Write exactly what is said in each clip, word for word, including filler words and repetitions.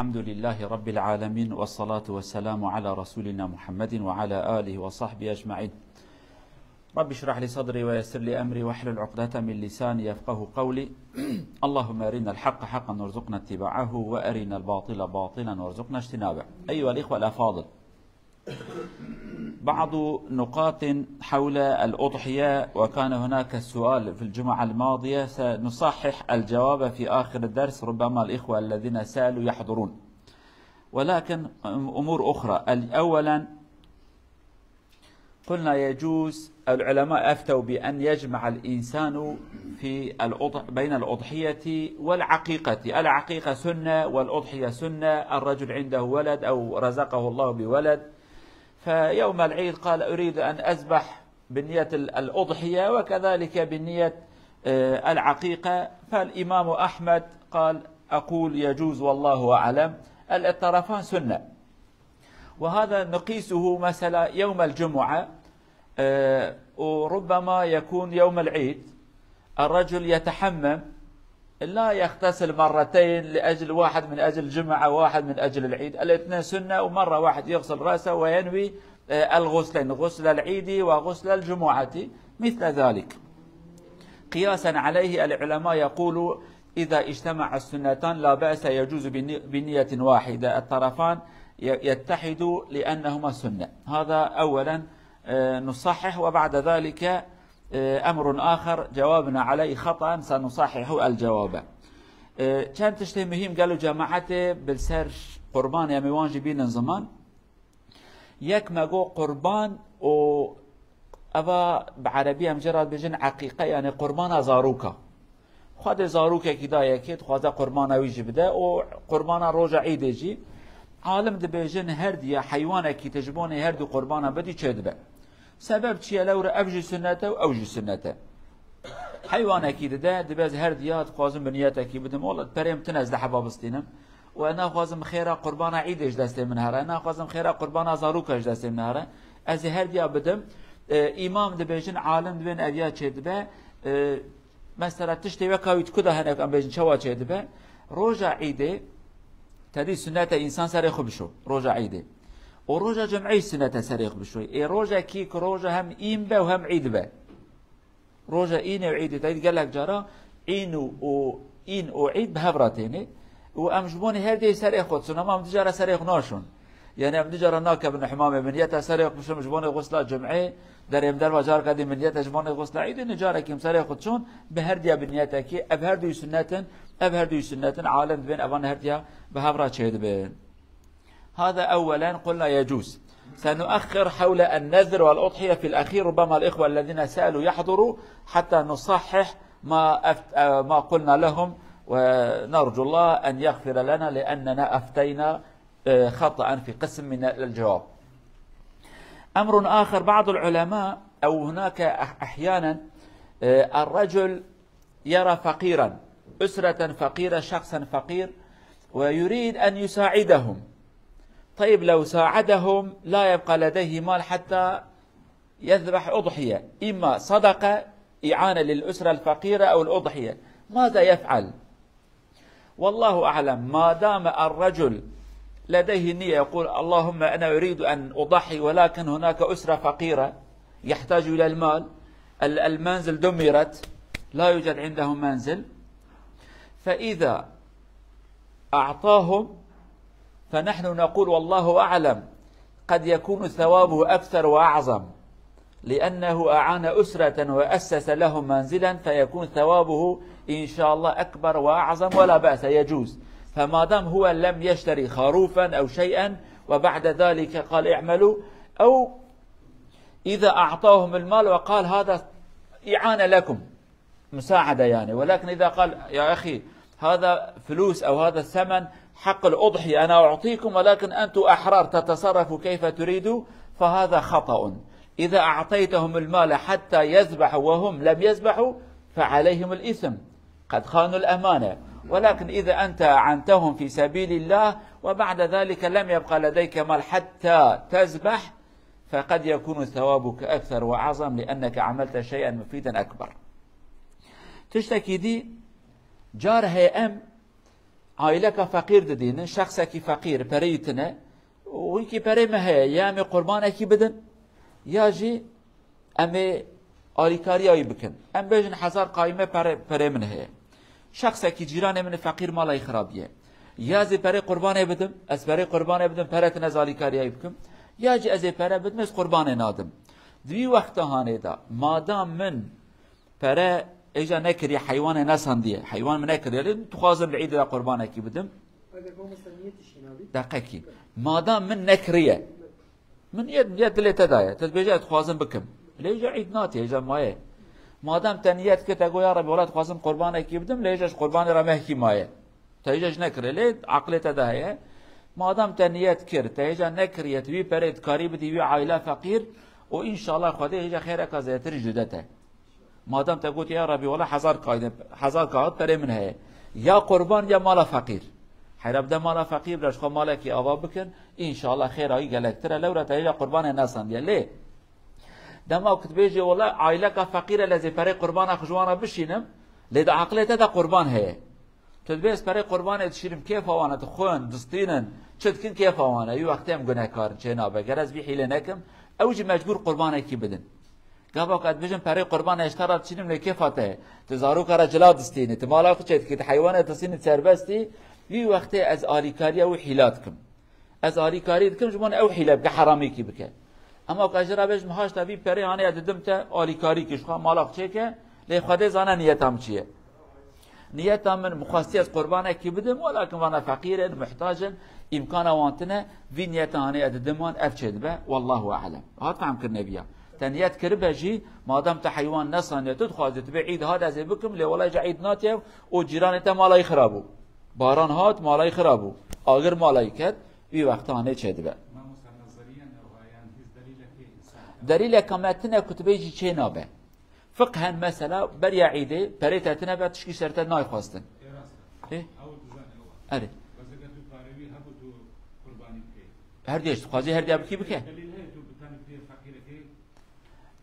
الحمد لله رب العالمين، والصلاة والسلام على رسولنا محمد وعلى آله وصحبه أجمعين. رب اشرح لي صدري ويسر لي أمري واحلل عقدة من لساني يفقه قولي. اللهم أرنا الحق حقا وارزقنا اتباعه، وأرنا الباطل باطلا وارزقنا اجتنابه. أيها الإخوة الأفاضل، بعض نقاط حول الأضحية، وكان هناك سؤال في الجمعة الماضية، سنصحح الجواب في آخر الدرس، ربما الإخوة الذين سألوا يحضرون. ولكن أمور أخرى. أولا، قلنا يجوز، العلماء أفتوا بأن يجمع الإنسان في الأضح-، بين الأضحية والعقيقة. العقيقة سنة والأضحية سنة، الرجل عنده ولد أو رزقه الله بولد، فيوم العيد قال: "أريد أن أذبح بنية ال-، الأضحية"، وكذلك بنية، آه، العقيقة. فالإمام أحمد قال: "أقول يجوز والله أعلم، الطرفان سنة". وهذا نقيسه مثلا يوم الجمعة، آه، وربما يكون يوم العيد، الرجل يتحمم، لا يغتسل مرتين لأجل واحد من أجل الجمعة، واحد من أجل العيد، الاثنين سنة، ومرة واحد يغسل رأسه وينوي، آه، الغسلين، غسل العيد وغسل الجمعة، مثل ذلك. قياسا عليه العلماء يقول: إذا اجتمع السنتان لا بأس، يجوز بني-، بنية واحدة، الطرفان ي-، يتحد لأنهما سنة. هذا أولا، آه، نصحح، وبعد ذلك، آه، أمر آخر جوابنا عليه خطأ سنصحح الجواب. آه، چەند تشتێ مهم گەل و جەماعەتێ بەسەر قوربان، یعنی وان جی بینن زمان. یەک مەگۆ قوربان و ئەوە بە عەرەبی ئەم جێ ڕاد بێژن عەقیقە، یعنی قوربانا زاروکە. خوا دێ زاروکێکی دا یەکێ، دخوازە قوربانا وی جی بدە و قوربانا ڕۆژە عیدێ جی. عالم دبێژن هەردیە حەیوانێکی تە ji بۆنێ هەردوو قوربانا بدی چێ دبە. سەبەب چیە لەورە؟ ئەو جی سنەتە و ئەو جی سنەتە. حەیوانێکی ددە، دبێز هەردیە دخوازم بنیەتێکی بدم، وڵت پەرێم تنە ئەز دە حەبا بستینم. و ناخوازم خێرا قوربانا عیدێ ji destê min here، ناخوازم خێرا قوربانا زاروکە ji destê min here. Ez ê herdiya bidim. E, îmam dibêjin, alim dibên eviya çê dibe. E, mesela tiştê weka wî di ku de hene ku em bêjin çawa çê dibe. Roja îdê, tedî sunnet e însan serê xwe bişo, roja îdê. Û roja cum'ê jî sunnet e serê xwe bişo. Ê rojekî ku roja hem în be û hem îd be. Roja înê û îdê, tayî gelek cara în û, û, în û îd bi hev re têne. Û em ji bonê her dê serê xwe diçin, ama em du cara serê xwe naşon. Yani em du cara nakevin hemamê, min yeta serê xwe bişon ji bonê xusla cum'ê, derêm derva carka dî min yeta ji bonê xusla îdê, ne carekî em serê xwe diçon, bi her diya bi niyetekî, ev her duy sunnetin, ev her duy sunnetin, alem dibên evan her diya bi hev re çê dibin. هذا أولا قلنا يجوز. سنؤخر حول النذر والأضحية في الأخير، ربما الإخوة الذين سألوا يحضروا حتى نصحح ما أفت-، آه، ما قلنا لهم، ونرجو الله أن يغفر لنا لأننا أفتينا، آه، خطأ في قسم من الجواب. أمر آخر، بعض العلماء أو هناك أح-، أحيانا، آه، الرجل يرى فقيرا، أسرة فقيرة، شخصا فقير، ويريد أن يساعدهم. طيب، لو ساعدهم لا يبقى لديه مال حتى يذبح أضحية، إما صدقة، إعانة للأسرة الفقيرة أو الأضحية، ماذا يفعل؟ والله أعلم. ما دام الرجل لديه نية يقول: "اللهم أنا أريد أن أضحي، ولكن هناك أسرة فقيرة يحتاج إلى المال، ال-، المنزل دمرت، لا يوجد عنده منزل"، فإذا أعطاهم فنحن نقول: "والله أعلم، قد يكون ثوابه أكثر وأعظم". لأنه أعان أسرة وأسس لهم منزلا، فيكون ثوابه إن شاء الله أكبر وأعظم، ولا بأس، يجوز. فما دام هو لم يشتري خروفا أو شيئا وبعد ذلك قال: "اعملوا"، أو إذا أعطاهم المال وقال: "هذا إعانة لكم"، مساعدة يعني، ولكن إذا قال: "يا أخي، هذا فلوس أو هذا الثمن حق الأضحية، أنا أعطيكم، ولكن أنتم أحرار تتصرفوا كيف تريدوا"، فهذا خطأ. إذا أعطيتهم المال حتى يذبحوا وهم لم يذبحوا، فعليهم الإثم، قد خانوا الأمانة. ولكن إذا أنت أعنتهم في سبيل الله وبعد ذلك لم يبق لديك مال حتى تذبح، فقد يكون ثوابك أكثر وأعظم، لأنك عملت شيئا مفيدا أكبر. Tiştekî dî, car heye em aîleka feqîr didînin, şexsekî feqîr, pereyî tine, û wîkî perê me heye, ya em ê qurbanekî bidin, ya jî em ê alîkariya wî bikin. Em bêjin hezar qayîme pere, perê min heye. Şexsekî cîranê min ê feqîr mala wî xirabiye. Ya ez ê perê qurbanê bidim, ez perê qurbanê bidim, pere tine ez alîkariya wî bikim. Ya jî ez ê pere bidim, ez qurbanê nadim. Di wî wexta hanê de, madam min pere êja nekiriye, heywanê nesandiye, heywan min nekiriye, lê dixwazim li îdê de qurbanekî bidim. Eger mamosta niyetî şînabî? Deqekî. Madam min nekiriye. Min niyet, niyet dilê te daye. Te dibêje, ez dixwazim bikim. Lê êja îd natiye, êja maye. Madam te niyet kir, te got, ya Rebî, wela dixwazim qurbanekî bidim, lê êja ji qurbanê re mehkî maye. Te êja ji nekirê, lê aqilê te de heye. Madam te niyet kir, te êja nekiriye, tu wî perê dikarî bidî wî aîle feqîr û înşallah Xwedê êja xêreka zêdetirî ji te. Madem te got, ya Rebî, wela hezar kayde, hezar kağıt perê min heye. Ya qurban ya mala feqîr. Heyra bide mala feqîr, bira ji xwe malekî ava bikin, înşallah xêra wî gelektir e. Lewra te hêja qurbanê nesandiye. Lê dema ku dibêjê, wela aîleka feqîr e, lê ez ê perê qurbana xwe ji wan re bişînim, lê di aqilê te de qurban heye. Tu dibê ez perê qurbanê dişînim, kêfa wan e, dixwin, distînin, çi dikin kêfa wan e. Wî wextê em gunehkar in, çê nabe. Ger ez vî hîlê nekim, ew jî mecbûr qurbanekî bidin. Gava ku ez dibêjim perê qurbanê ji te re dişînim, lê kêfa te ye. Tu zaroka re cila distînî, tu mala xwe çêdikî, tu heywanê distînî, serbestî, wî wextê ez alîkariya wî hîla dikim. Ez alîkarî dikim, ji bo ew hîle bike, heramîkî bike. Ema ku ez ji re bêjim, haşta vî perê hanê ez didim te, alîkarî kî ji xwe mala xwe çêke, lê Xwedê zane niyeta min çi ye. Niyeta min, min xwestiye ez qurbanekî bidim, welakin vana feqîr in, muhtac in, îmkana wan tine, vî niyeta hanê ez didim wan, ev çêdibe, wallahu alem. Hat fehmkirinê viya. Te niyet kiribe jî, madem te heywan nesaniye, tu dixwazî tu bê îd hat ez ê bikim, lê wela ca îd natiye û cîranê te mala wî xira bû. Baran hat, mala wî xira bû. Agir mala wî ket, wî wexta hanê çêdibe. Mamosta, nezeriyen ew ha, yan hîç delîlekê însan. Delîleke me tine ku tu bêjî çê nabe. Fiqhen mesela beriya îdê perê te tine be, tişkî ser te nayê xwestin. Ê, rast e. Ê? Ew dizane ew. Erê. Bes eger tu parê wî hebû tu qurbanî bikey. Her diye dixwazî her diye bikî bike. Delîl heye tu bi tenê bidiyê feqîrekê?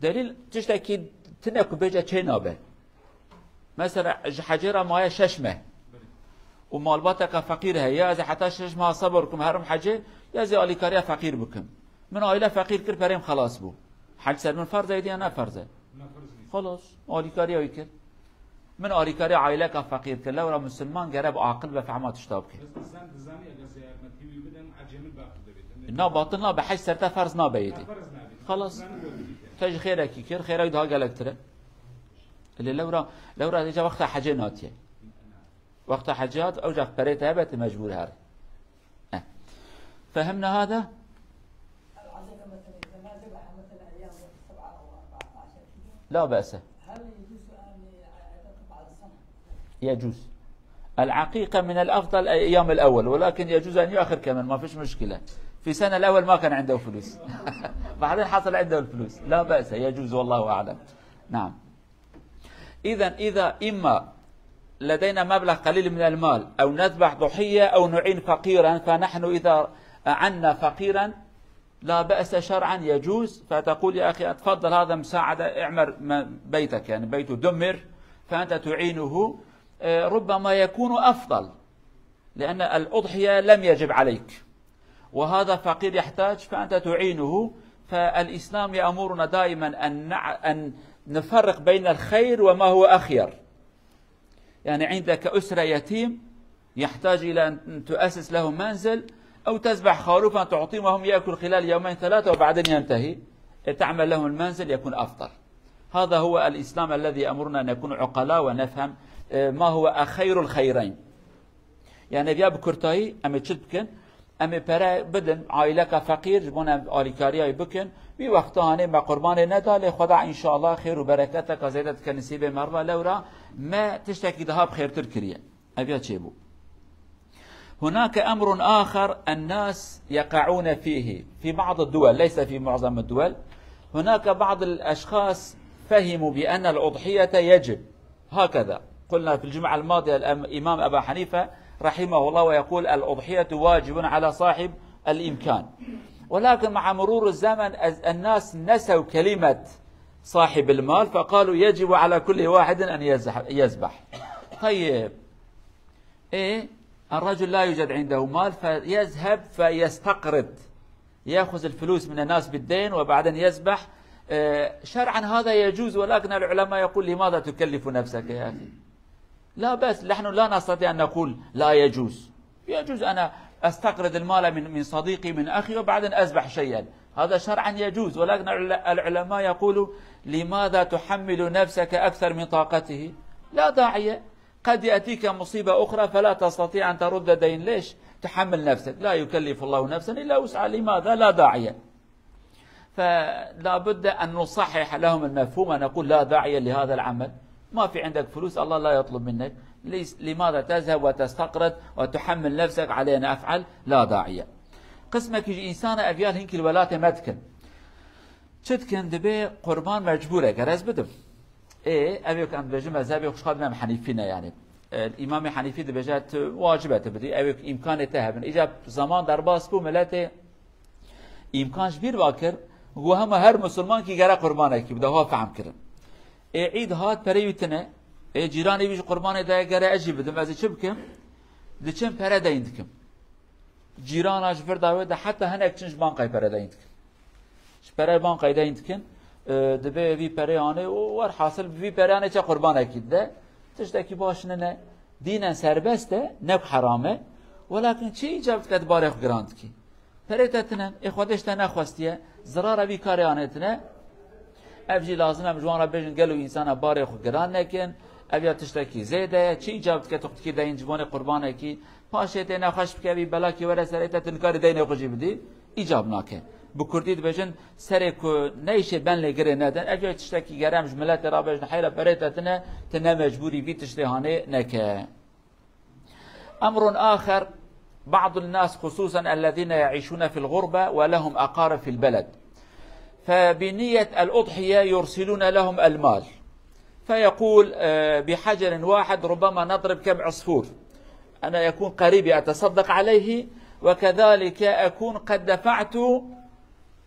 Delîl tiştekî tine ku bêje çê nabe. Mesela ji hecê re maye şeş meh. Û malbateke feqîr heye. Ya ez ê heta şeş meha sebir bikim herim hecê, ya ez ê alîkariya feqîr bikim. Min aîle feqîr kir, perê min xelas bû. Hec ser min ferz e ya ne ferz e? Ne ferz nî. Xelas, alîkariya wî kir. Min alîkariya aîleka feqîr kir. Lewra misilman gere bi aqil ve fehma tişta bike. Ez dizan-, dizanî eger ez ê yarmetî wî bidim, hecê min batil dibêt. Na batil nabe, hec ser te ferz nabe êdî. Ne ferz nabe. Xelas. Dizanî wî bike. Te ji xêrekî kir, xêra wî daha gelektir e. Lê lewra, lewra êca wexta hecê natiye. Wexta hecê hat, ew cax perê te hebe, tu mecbûr herî. Eh. فهمنا هذا؟ العقيقة مثلًا إذا ما ذبح مثلًا أيام سبعة أو أربعة عشر كيلو، لا بأس. هل يجوز أن يعتق بعد السنة؟ يجوز. العقيقة من الأفضل أيام الأول، ولكن يجوز أن يؤخر كمان، ما فيش مشكلة. في سنة الأول ما كان عنده فلوس. بعدين حصل عنده الفلوس. لا بأس، يجوز، والله أعلم. نعم. إذن إذا إما لدينا مبلغ قليل من المال أو نذبح ضحية أو نعين فقيرا، فنحن إذا أعنا فقيرا لا بأس شرعا، يجوز، فتقول: يا أخي، تفضل، هذا مساعدة، اعمر م-، بيتك، يعني بيته دمر، فأنت تعينه، آه، ربما يكون أفضل. لأن الأضحية لم يجب عليك، وهذا فقير يحتاج فأنت تعينه. فالإسلام يأمرنا دائمًا أن نع-، أن نفرق بين الخير وما هو أخير. يعني عندك أسرة يتيم يحتاج إلى أن تؤسس له منزل أو تذبح خروفا تعطيه وهم يأكل خلال يومين ثلاثة وبعدين ينتهي، تعمل لهم المنزل يكون أفضل. هذا هو الإسلام الذي يأمرنا أن نكون عقلاء ونفهم، آه، ما هو خير الخيرين. Yani, viya bi kurtayî, em ê çi bikin? Em ê pere bidin aîleka feqîr, ji bona em alîkariya wî bikin. Wî wexta hanê me qurbanê neda, lê Xweda înşallah xêr û bereketeka zêde dike nisîbê me re, lewra me tiştekî daha bi xêrtir kiriye. Ev ya çêbû. هناك أمر آخر الناس يقعون فيه في بعض الدول، ليس في معظم الدول. هناك بعض الأشخاص فهموا بأن الأضحية يجب هكذا قلنا في الجمعة الماضية الأم-، الإمام أبا حنيفة رحمه الله ويقول: الأضحية واجب على صاحب الإمكان. ولكن مع مرور الزمن الز-، الناس نسوا كلمة صاحب المال، فقالوا: يجب على كل واحد أن يزح-، يذبح. طيب، إيه؟ الرجل لا يوجد عنده مال فيذهب فيستقرض، يأخذ الفلوس من الناس بالدين وبعدين يذبح. آه، شرعا هذا يجوز، ولكن العلماء يقول: لماذا تكلف نفسك يا أخي؟ لا بأس، نحن لا نستطيع أن نقول لا يجوز. يجوز أنا أستقرض المال من، من صديقي، من أخي، وبعدين أذبح شيئا. هذا شرعا يجوز، ولكن العل-، العلماء يقولوا: لماذا تحمل نفسك أكثر من طاقته؟ لا داعي. قد يأتيك مصيبة أخرى فلا تستطيع أن ترد دين. ليش تحمل نفسك؟ لا يكلف الله نفسا إلا وسعها. لماذا؟ لا داعي. فلا بد أن نصحح لهم المفهوم ونقول: لا داعي لهذا العمل. ما في عندك فلوس، الله لا يطلب منك. ليس، لماذا تذهب وتستقرض وتحمل نفسك علينا أفعال لا داعي؟ قسمك يجي إنسان أبيال هنك الولاة متكن. Çi dikin, dibê qurban mecbûr e, ger ez bidim. Ê, ev yok em dibêjin mezhebê xwe xwe dinem Henîfî ne yani. E, Îmamê Henîfî dibêje tu wacibe tu bidî, ev yok îmkanê te hebin. Îca zaman derbas bû, miletê îmkan ji bîr va kir, got hema her musulman kî gere qurbanekî bide, ha fehm kirin. Ê, îd hat, perê wî tine. Ê, cîranê wî ji qurbanê daye, gere ez jî bidim, ez ê çi bikim? Diçim pere deyn dikim. Cîrana ji vir dawê de heta hinek çin ji bankayê pere deyn dikin. Ji pere bankayê deyn dikin, e, dibê vî perê anê û werhasil bi vî perê anê çe qurbanekî dide. Tiştekî baş nine. Dînen serbest e, ne ku heram e. Welakin çi îcab dike tu barê xwe giran dikî? Perê te tine, ê Xwedê ji te nexwestiye, zirara vî karê anê tine. Ev jî lazim e em ji wan re bêjin, gelo însana barê xwe giran nekin, ev ya tiştekî zêde ye, çi îcab dike tu dikî deyn ji bonê qurbanekî, paşê tê nexweş bike, vî belakî were serê te, tu nikarî deynê xwe jî bidî, îcab nake. Bi kurdî dibêjin, serê ku neyşê ben lê girê nedin, ev ya tiştekî gerem ji miletê re bêjin, heyra perê te tine, tu ne mecbûrî vî tiştê hanê neke. أمر آخر، بعض الناس خصوصا الذين يعيشون في الغربة ولهم أقارب في البلد، فبنية الأضحية يرسلون لهم المال، فيقول، آه، بحجر واحد ربما نضرب كم عصفور، أنا يكون قريبي أتصدق عليه، وكذلك أكون قد دفعت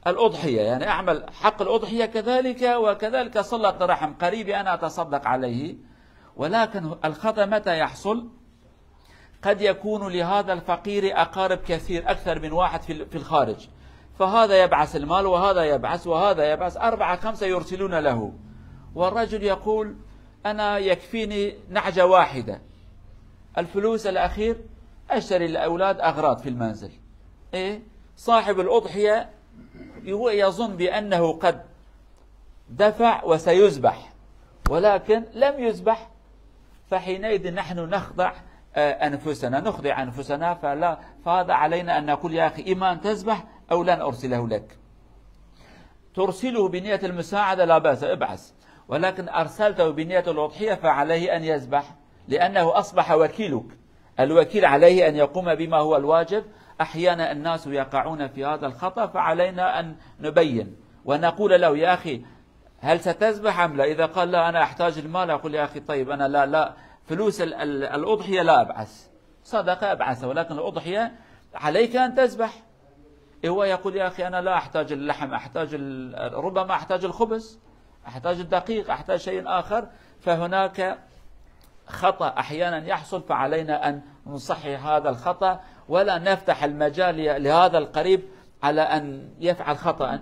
الأضحية، يعني أعمل حق الأضحية كذلك، وكذلك صلة رحم قريبي أنا أتصدق عليه. ولكن الخطأ متى يحصل؟ قد يكون لهذا الفقير أقارب كثير، أكثر من واحد في ال-، في الخارج، فهذا يبعث المال وهذا يبعث وهذا يبعث، أربعة خمسة يرسلون له، والرجل يقول: أنا يكفيني نعجة واحدة، الفلوس الأخير أشتري للأولاد أغراض في المنزل. إيه؟ صاحب الأضحية هو يظن بأنه قد دفع وسيذبح، ولكن لم يذبح، فحينئذ نحن نخدع، آه، أنفسنا، نخدع أنفسنا، فلا، فهذا علينا أن نقول: يا أخي، إما أن تذبح أو لن أرسله لك. ترسله بنية المساعدة، لا بأس، ابعث، ولكن أرسلته بنية الأضحية فعليه أن يذبح، لأنه أصبح وكيلك. الوكيل عليه أن يقوم بما هو الواجب. أحيانا الناس يقعون في هذا الخطأ، فعلينا أن نبين ونقول له: يا أخي، هل ستذبح أم لا؟ إذا قال: لا، أنا أحتاج المال، أقول: يا أخي، طيب، أنا لا، لا، فلوس ال-، ال-، الأضحية لا أبعث، صدقة أبعثها، ولكن الأضحية عليك أن تذبح. هو يقول: يا أخي، أنا لا أحتاج اللحم، أحتاج ال-، ربما أحتاج الخبز، أحتاج الدقيق، أحتاج شيء آخر. فهناك خطأ أحيانا يحصل، فعلينا أن نصحح هذا الخطأ، ولا نفتح المجال لهذا القريب على أن يفعل خطأ،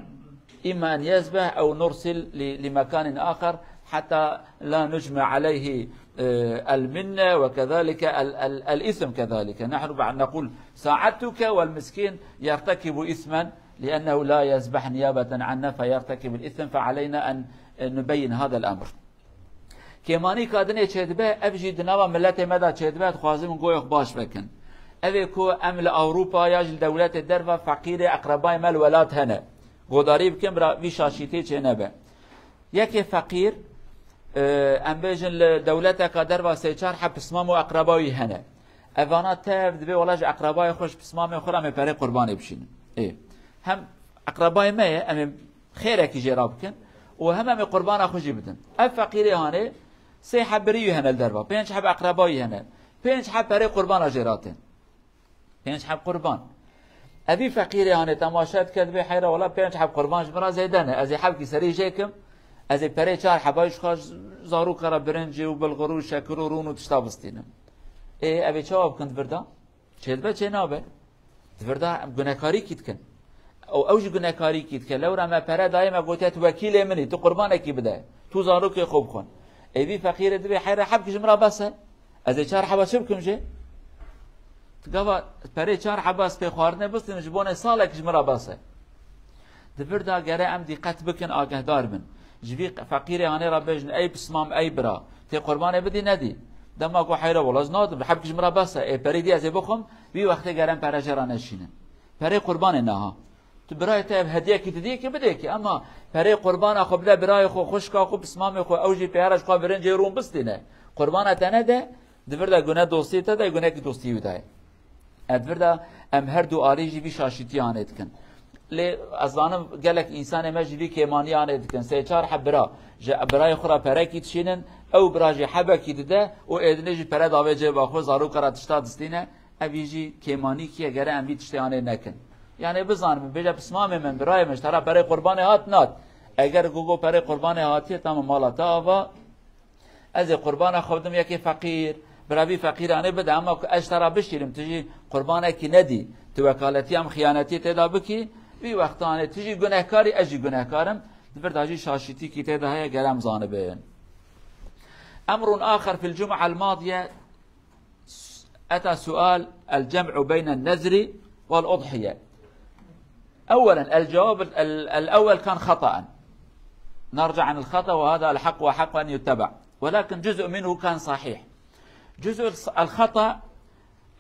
إما أن يذبح أو نرسل ل-، لمكان آخر حتى لا نجمع عليه، آه، المنة وكذلك ال-، ال-، الإثم كذلك. نحن بعد نقول: ساعدتك، والمسكين يرتكب إثما لأنه لا يذبح نيابة عنا فيرتكب الإثم، فعلينا أن نبين هذا الأمر. Kêmanîka dinê çêdibe, ev jî di nava miletê me de çêdibe, dixwazim goyê xwe baş vekin. Ev ê ku em li Ewropa ya jî li dewletê derva feqîrê eqrebayê me li welat hene. Godarî bikin, bira vî şaşîtê çê nebe. Yekê feqîr, e, em bêjin li dewleteka derva sê çar heb pismam û eqreba wî hene. Evana tev dibê wela ji eqrebayê xwe, ji pismamê xwe re em ê perê qurbanê bişînin. Ê, hem eqrebayê me ye, em ê xêrekî jê re bikin û hem em ê qurbana xwe jî bidin. Ev feqîrê hanê sê heb birî wî hene li derva, pênc heb eqreba wî hene, pênc heb perê qurbana jê re tên. Pênc heb qurban. Evî feqîrê hanê temaşe dike, dibê heyra wela pênc heb qurban ji min re zêde ne. Ez ê hebkî serî jê kim, ez ê perê çar heba ji xwe zaroka re birincê û bilxir û şekir û rûn û tişta bistînim. Ê, ev ê çawa bikin di vir de? Çêdibe çê nabe. Di vir de em gunekarîkî dikin. Û ew jî gunekarîkî dike. Lewra me pere daye me gotiye tu wekîlê min î, tu qurbanekî bide. Tu zarokê xwe bixwin. Ê vî feqîrê divê heyre heb ji min re bes e. Ez ê çar heba çi bikim jê? Tu gava perê çar heba spê xwarinê bistînim ji bonê salek ji min re bes e. Di vir de gere em dîqet bikin, agehdar bin. Ji vî feqîrê hanê re bêjin, ey pismam, ey bira, tê qurbanê bidî nedî? Dema ku heyre wela ez nadim, heb ji min re bes e, ê perê dî ez ê bixwim, vî wextê gere em pere jê re neşînin. Perê qurbanê neha. Tu birayê te ev hediyekî didiyê ki bidê ki, ama perê qurbana xwe bide birayê xwe, xwişka xwe, pismamê xwe, ew jî peyara ji xwe virincê rûn bistîne. Qurbana te nede, di vir de gune dostiyê te de, gunekî dostiyê wî de ye. Di vir de em her du alî jî vî şaşîtiya hanê dikin. Lê ez zanim gelek însanê me jî vî kêmaniya hanê dikin. Sê çar heb bira ji birayê xwe re perekî dişînin, ew bira jî hebekî dide û êdinê jî pere davê cêba xwe, zaroka re tişta distîne. Evî jî kêmanîkî ye, gere em vî tiştê hanê nekin. Yanê bizanin, bêje pismamê min, birayê min, ji te re perê qurbanê hat, nat. Eger gogo perê qurbanê hatiye, tamam, mala te ava. Ez ê qurbana xwe bidim yekê feqîr, bira vî feqîranê bide, ama ku ez ji te re bişîrim, tu jî qurbanekî nedî, tu wekaletiya min xiyanetiyê tê de bikî, vî wextanê tu jî gunehkar î, ez jî gunehkar im. Di vir de jî şaşîtîkî tê de heye, gere em zanibin. أمر آخر في الجمعة الماضية أتى سؤال الجمع بين النذر والأضحية. أولا، الجواب ال-، ال-، الأول كان خطأ. نرجع عن الخطأ، وهذا الحق وحق أن يتبع، ولكن جزء منه كان صحيح. جزء الص-، الخطأ،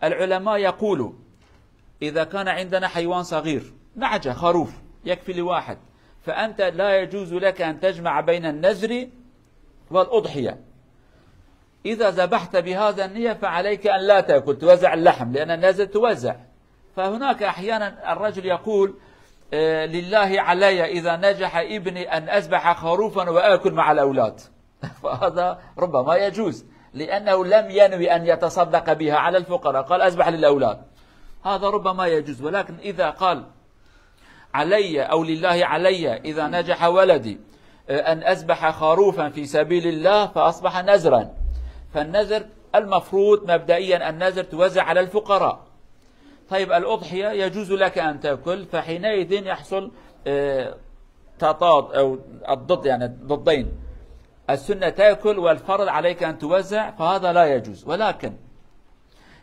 العلماء يقولوا: إذا كان عندنا حيوان صغير، نعجة، خروف، يكفي لواحد، فأنت لا يجوز لك أن تجمع بين النذر والأضحية. إذا ذبحت بهذا النية فعليك أن لا تأكل، توزع اللحم، لأن النذر توزع. فهناك أحيانا الرجل يقول: آه، لله علي إذا نجح ابني أن أذبح خروفا وآكل مع الأولاد. فهذا ربما يجوز، لأنه لم ينوي أن يتصدق بها على الفقراء، قال: أذبح للأولاد. هذا ربما يجوز، ولكن إذا قال: علي أو لله علي إذا نجح ولدي، آه، أن أذبح خروفا في سبيل الله، فأصبح نذرا. فالنذر المفروض مبدئيا النذر توزع على الفقراء. طيب، الأضحية يجوز لك أن تأكل، فحينئذ يحصل، آه، تضاد أو الضد، يعني ضدين. السنة تأكل والفرض عليك أن توزع، فهذا لا يجوز. ولكن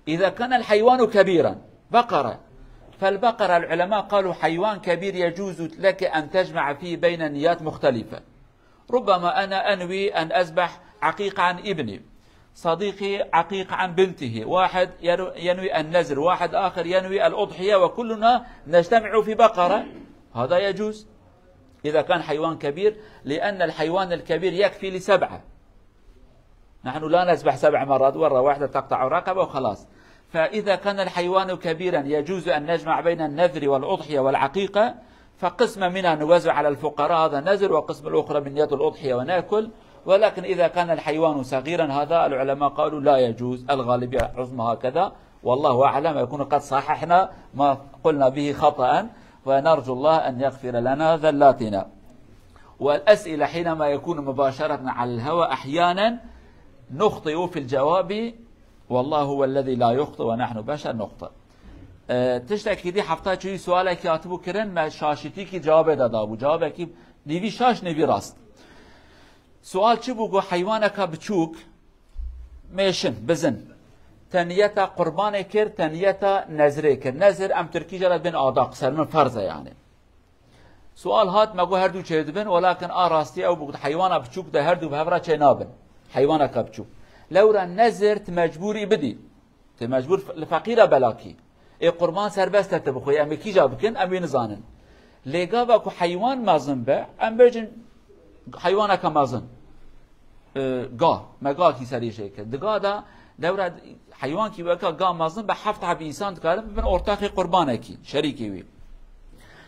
إذا كان الحيوان كبيرا، بقرة، فالبقرة العلماء قالوا حيوان كبير يجوز لك أن تجمع فيه بين نيات مختلفة. ربما أنا أنوي أن أذبح عقيقة عن ابني، صديقي عقيقة عن بنته، واحد يرو-، ينوي النذر، واحد آخر ينوي الأضحية، وكلنا نجتمع في بقرة، هذا يجوز إذا كان حيوان كبير، لأن الحيوان الكبير يكفي لسبعة. نحن لا نذبح سبع مرات، مرة واحدة تقطع رقبة وخلاص. فإذا كان الحيوان كبيرا يجوز أن نجمع بين النذر والأضحية والعقيقة، فقسم منها نوزع على الفقراء، هذا نذر، وقسم الأخرى من نية الأضحية ونأكل. ولكن إذا كان الحيوان صغيرا، هذا العلماء قالوا لا يجوز، الغالبية العظمى هكذا، والله أعلم، يكون قد صححنا ما قلنا به خطأ، ونرجو الله أن يغفر لنا ذلاتنا. والأسئلة حينما يكون مباشرة على الهوى أحيانا نخطئ في الجواب، والله هو الذي لا يخطئ ونحن بشر نخطئ. E, tiştekî dî hefta çûyî sualekî hatibû kirin, me şaşîtîkî cewabê de dabû. Cewabekî nîvî şaş, nîvî rast. Sual çi bû? Got, heywaneka biçûk, mêşin, bizin, te niyeta qurbanê kir, te niyeta nezrê kir. Nezir em tirkî jê re dibên adaq, ser min ferz e yani. Sual hat, me got her du çêdibin, welakin a rastî ew bû, heywana biçûk de her du bi hev re çênabin. Heywaneka biçûk. Lewra nezir tu mecbûrî bidî. Tu mecbûr f-, li feqîra belakî. Ê qurban serbest e tu bixwî, em ê kîja bikin, em wî nizanin. Lê gava ku heywan mezin be, em bêjin heywaneke mezin. E, ga, me gakî serî jê kir. Di ga de lewra heywankî weka ga mezin be, heft heb însan dikarin bibin ortaxê qurbanekî, şerîkê wî.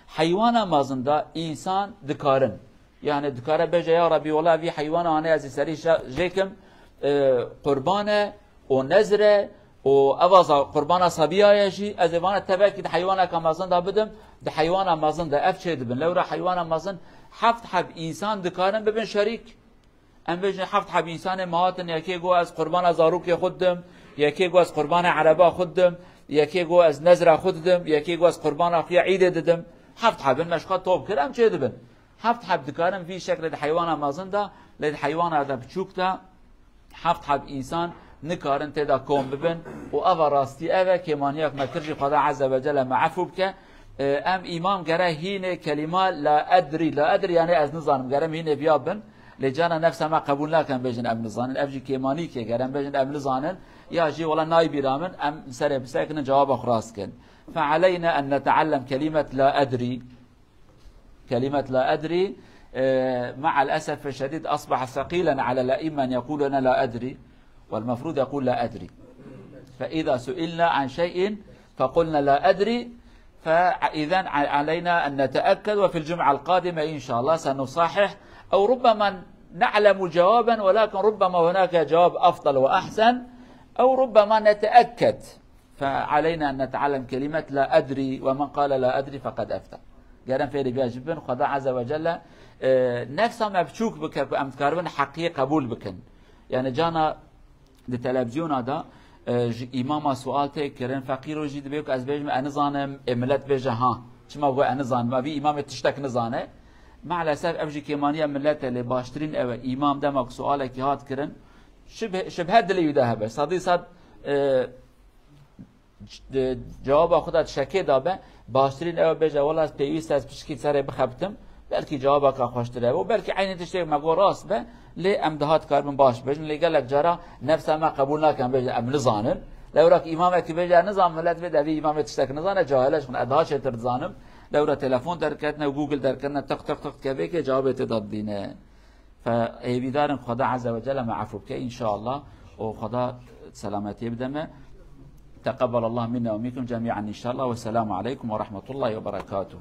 Heywana mezin de însan dikarin. Yani dikare bêje, ya Rebî, wela vî heywana hanê ez ê serî şa-, jê kim, e, qurban e û nezr e û evaza qurbana sabiya ye jî, ez ê vana tevekî di heywaneka mezin de bidim, di heywana mezin de ev çêdibin. Lewra heywana mezin heft heb însan dikarin bibin şerîk. Em bêjin heft heb însanê me hatin, yekê got ez qurbana zarokê xwe didim, yekê got ez qurbana ereba xwe didim, Yekê got ez nezra xwe didim, yekê got ez qurbana xwe ya îdê didim. Heft hebin me ji xwe top kir, em çê dibin. Heft heb dikarin vî şeklê di heywana mezin de, lê di heywana de biçûk de heft heb însan nikarin tê de kom bibin û eva rastî ev e, kêmaniyak me kir jî Xweda Azze ve Celle me efû bike. E, em îmam gere hînê kelîma la edrî, la edrî yani ez nizanim, gere em hînê viya bin. Lê cana nefsa me qebûl nakin bêjin em nizanin. Ev jî kêmanîkê, gere em bêjin em nizanin. Ya jî wela nayê bîra min, em serê bisekinin cewaba xwe rast kin. فعلينا أن نتعلم كلمة لا أدري. كلمة لا أدري، آه، مع الأسف الشديد أصبح ثقيلا على الأئمة أن يقولوا أنا لا أدري، والمفروض يقول لا أدري. فإذا سئلنا عن شيء فقلنا لا أدري، فإذا علينا أن نتأكد، وفي الجمعة القادمة إن شاء الله سنصحح، أو ربما نعلم جوابا ولكن ربما هناك جواب أفضل وأحسن، أو ربما نتأكد. فعلينا أن نتعلم كلمة لا أدري، ومن قال لا أدري فقد أفتى. Gere em fêrî viya jî bibin, Xweda Azze ve Celle, e, nefsa me biçûk bike ku em dikaribin heqiyê qebûl bikin. Yani cana di televîzyona de, e, ji îmama sual tê kirin, feqîro jî dibê ku ez bêjim, "Ez nizanim", ê millet bêje, "Ha, çima got ez nizanim?" Evî îmamê tiştek nizane. Maalesef ev jî kêmaniya millet e, lê baştirîn ew e, îmam dema ku sualekî hat kirin, şibhe, şibhe dilê wî de hebe. Sedî sed, e, c-, cewaba xwe de şekê dabe, baştirîn ew bêje, "Wela ez pêwîst e ez piçikî serê bixebtim, belkî cewabaka xweştir e." Û belkî eynî tiştê me got rast be, lê em daha dikaribin baş bêjin. Lê gelek cara nefsa me qebûl nakin, bêje, "Em nizanin." Lewra ku îmamekî bêje, "Ez nizanim", millet bê de vî îmamê tiştek nizane, cahile ji xwe, "Ez daha çêtir dizanim." Lewra telefon derketine, Google derketine, tiq tiq tiq dike vê kê cewabê tê de didîne. Fe hêvîdarin Xweda Azze ve Celle me efû bike, înşallah, û Xweda selametiyê bide me. تقبل الله منا ومنكم جميعا إن شاء الله. والسلام عليكم ورحمة الله وبركاته.